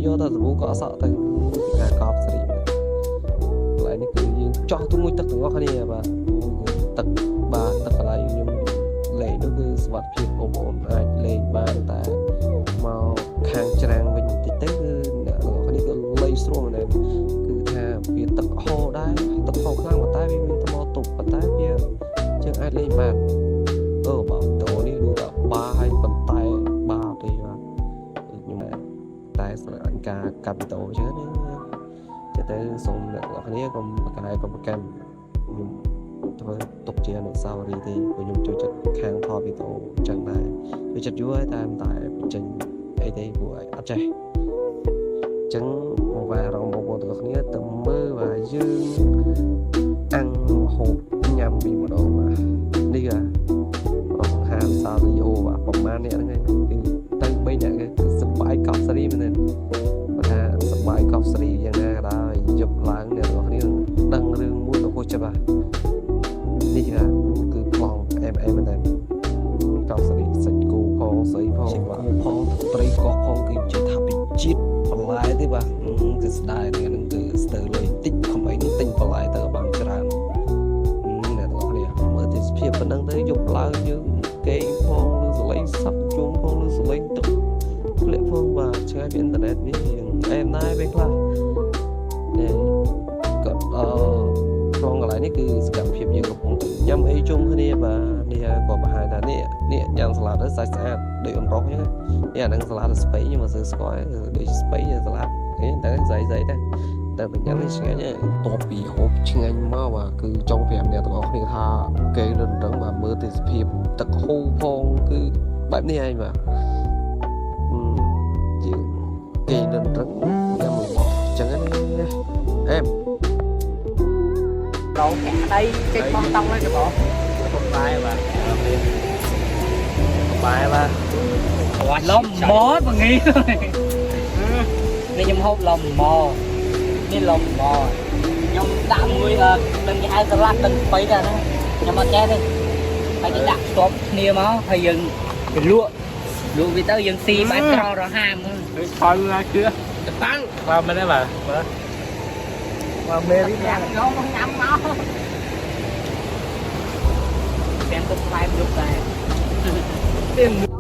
យកតែសាប៊ូកក់សក់ទៅថាកប់សេរីមែនកន្លែងនេះគឺយើងចោះទៅមួយទឹកទាំងអស់គ្នាបាទទឹកបាទទឹកកន្លែងខ្ញុំលេងនោះគឺសុវត្ថិភាពបងប្អូនអាចលេងបានតែមកខាងច្រាំងវិញបន្តិចទៅគឺអ្នកទាំងអស់គ្នាគឺលេងស្រួលមែនគឺថាវាទឹកហូរដែរទឹកហូរខ្លាំងប៉ុន្តែវាមានថ្មទប់ប៉ុន្តែវាយើងអាចលេងបានអឺបាទវីដេអូនេះដូចថាបាហើយប៉ុន្តែបាទេបាទខ្ញុំតែស្រឡាញ់ការកាត់វីដេអូចឹងណាចិត្តទៅសូមអ្នកទាំងអស់គ្នាកុំប្រកែកុំប្រកាន់ខ្ញុំធ្វើទុកជាអនុស្សាវរីយ៍ទេព្រោះខ្ញុំចូលចិត្តខាងថតវីដេអូចឹងដែរចូលចិត្តយូរហើយតែមិនតែបញ្ចេញអីទេព្រោះអត់ចេះចឹងបងប្អូនអារម្មណ៍បងប្អូនទាំងអស់គ្នាទៅមើលបាទយើងអាំងម្ហូបញ៉ាំពីម្ដងបាទនេះបាទរងហាសារីអូបាទប្រហែលអ្នកហ្នឹងឯងគឺទៅ3អ្នកគឺសប្បាយកប់សេរីមែនទេគាត់ថាសប្បាយកប់សេរីយ៉ាងណាក៏ដោយយប់ឡើងអ្នកទាំងអស់គ្នានឹងដឹងរឿងមួយដ៏ហួសចិត្តបាទនេះបាទគឺប្លង់អែមអែមមែនទេកប់សេរីសាច់គោផងស្អីផងបាទផងត្រីកោះផងគឺជាថាពិជាតិបន្លែទេបាទគឺស្ដាយថ្ងៃហ្នឹងគឺស្ទើរលុយតិចខំអីនឹងទិញបន្លែទៅបានច្រើនអ្នកទាំងអស់គ្នាមើលទេសភាពប៉ុណ្ណឹងទៅយប់ឡើងយើងគេងផងឬសលេងសັບជុំផងឬសលេងទឹកធ្លាក់ផងបាទឆ្ងាយពីអ៊ីនធឺណិតវារៀងអែមដែរពេលខ្លះនេះគាត់អឺក្នុងកន្លែងនេះគឺសកម្មភាពយើងកំពុងតែញ៉ាំអីជុំគ្នាបាទនេះក៏បង្ហាញថានេះនេះញ៉ាំសាឡាត់ទៅសាច់ស្អាតដូចអង្រុកអញ្ចឹងនេះអាហ្នឹងសាឡាត់ស្ពៃខ្ញុំមិនសូវស្គាល់ដូចស្ពៃសាឡាត់នេះតែស្អីស្អីដែរតែបញ្ញានេះឆ្ងាញ់តបពីហូបឆ្ងាញ់មកបាទគឺចង់ប្រាប់អ្នកទាំងអស់គ្នាថាគេរឹងរឹងបាទមើលទេសភាពទឹកហូរផងគឺបែបនេះឯងបាទយើងគេរឹងរឹងញ៉ាំរបស់អញ្ចឹងណាអែម រងធាក់ដីចេញបោះតង់ហើយទៅបង បាយបាទបាយបាទ លំមបងងីនេះខ្ញុំហូបលំមនេះលំមខ្ញុំដាក់មួយដឹងគេហៅសាឡាត់ដឹងស្បៃដែរហ្នឹងខ្ញុំអត់ចេះទេហើយគេដាក់ស្ទាប់គ្នាមកហើយយើងទៅលក់លក់វាទៅយើងស៊ីបែបក្ររហាម ហើយថយណាជឿតាំងបាទមែនទេបាទបាទបាទមេរី ញ៉ាំយកមកញ៉ាំមកទាំងទឹកផ្លែមយប់ដែរ